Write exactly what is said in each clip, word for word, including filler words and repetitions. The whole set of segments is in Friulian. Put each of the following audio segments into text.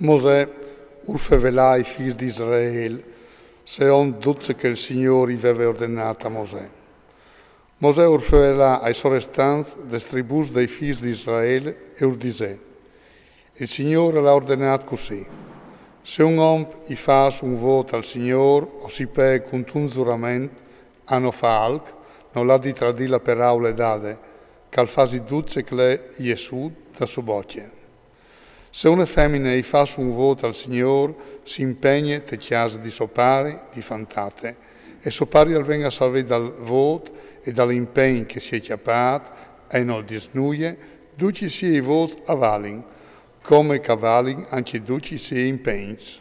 Mosè ur fevelà ai fîs di Israel, seont dut ce che il Signôr i veve ordenât a Mosè. Mosè ur fevelà ai sorestants des tribûs dai fîs di Israel e ur disè: Il Signôr al à ordenât cussì: Se un om i fâs un vôt al Signôr o si pee cuntun zurament a no fâ alc, nol à di tradî la peraule dade, che al fasi dut ce che al è jessût da sô bocje. Se une femine i fâs un vôt al Signôr, si impegne te cjase di so pari di fantate, e so pari al ven a savê dal vôt e dal impegn che si è cjapât, e nol dîs nuie, ducj i siei vôts a valin, come che a valin ancje ducj i siei impegns.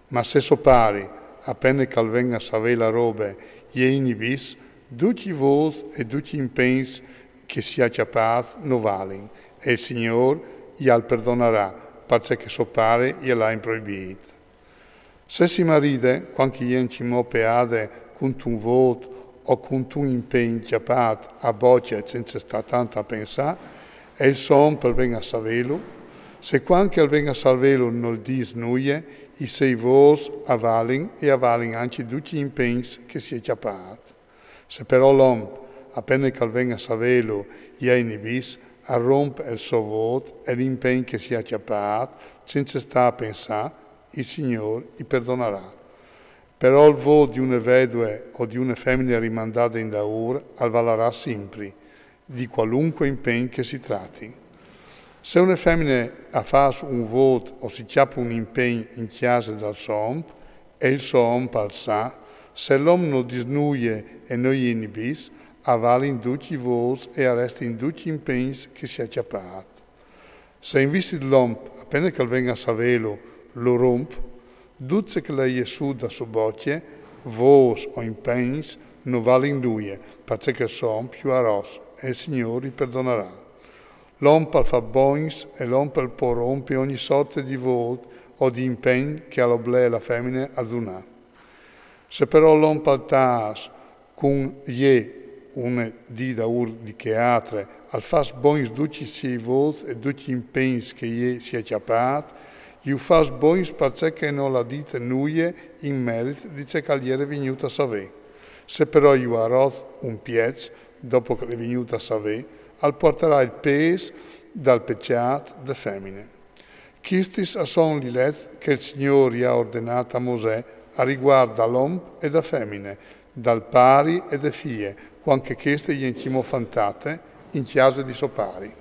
Ma se so pari, a pene che al ven a savê la robe, i inibìs, ducj i vôts e ducj i impegns che si à cjapâts no valin, e il Signôr i al perdonarà, parcè che so pari i al à improibît. Se si maride, cuant che i è ancjemò peade cuntun vôt o cuntun impegn cjapât a bocje cence stâ tant a pensâ, e il so om al ven a savêlu, se cuant che al ven a savêlu nol dîs nuie, i siei vôts a valin e a valin ancje ducj i impegns che si è cjapât. Se però l'om, a pene che al ven a savêlu, i inibìs, al romp il so vôt e l'impegn che si à cjapât, cence stâ a pensâ, il Signôr i perdonarà. Però il vôt di une vedue o di une femine rimandade indaûr al valarà simpri, di cualunque impegn che si trati. Se une femine a fâs un vôt o si cjape un impegn in cjase dal so om, e il so om al sa, se l'om nol dîs nuie e no i inibìs, a valin ducj i vôts e a restin ducj i impegns che si à cjapât. Se invissit l'om, a pene che al ven a savêlu, lu romp, dut ce che al è jessût da sô bocje, vôts o impegns, no valin nuie, parcè che il so om ju à ros, e il Signôr i perdonarà. L'om al fâs bogns e l'om al pues rompi ogni sorte di vôt o di impegn che al oblee la femine a donâ. Se però l'om al tâs cun jê une dì daûr di chê altre, al fâs bogns ducj i siei vôts e ducj i impegns che jê si à cjapât, ju fâs bogns parcè che nol à dite nuie in merit di ce che al jere vignût a savê. Se però ju à ros un pieç, dopo che al è vignût a savê, al puartarà il pês dal pecjât de femine. Chistis a son lis leçs che il Signôr i à ordenât a Mosè a rivuart dal om e da femine, dal pari e de fie, cuant che cheste i è ancjemò fantate in cjase di so pari.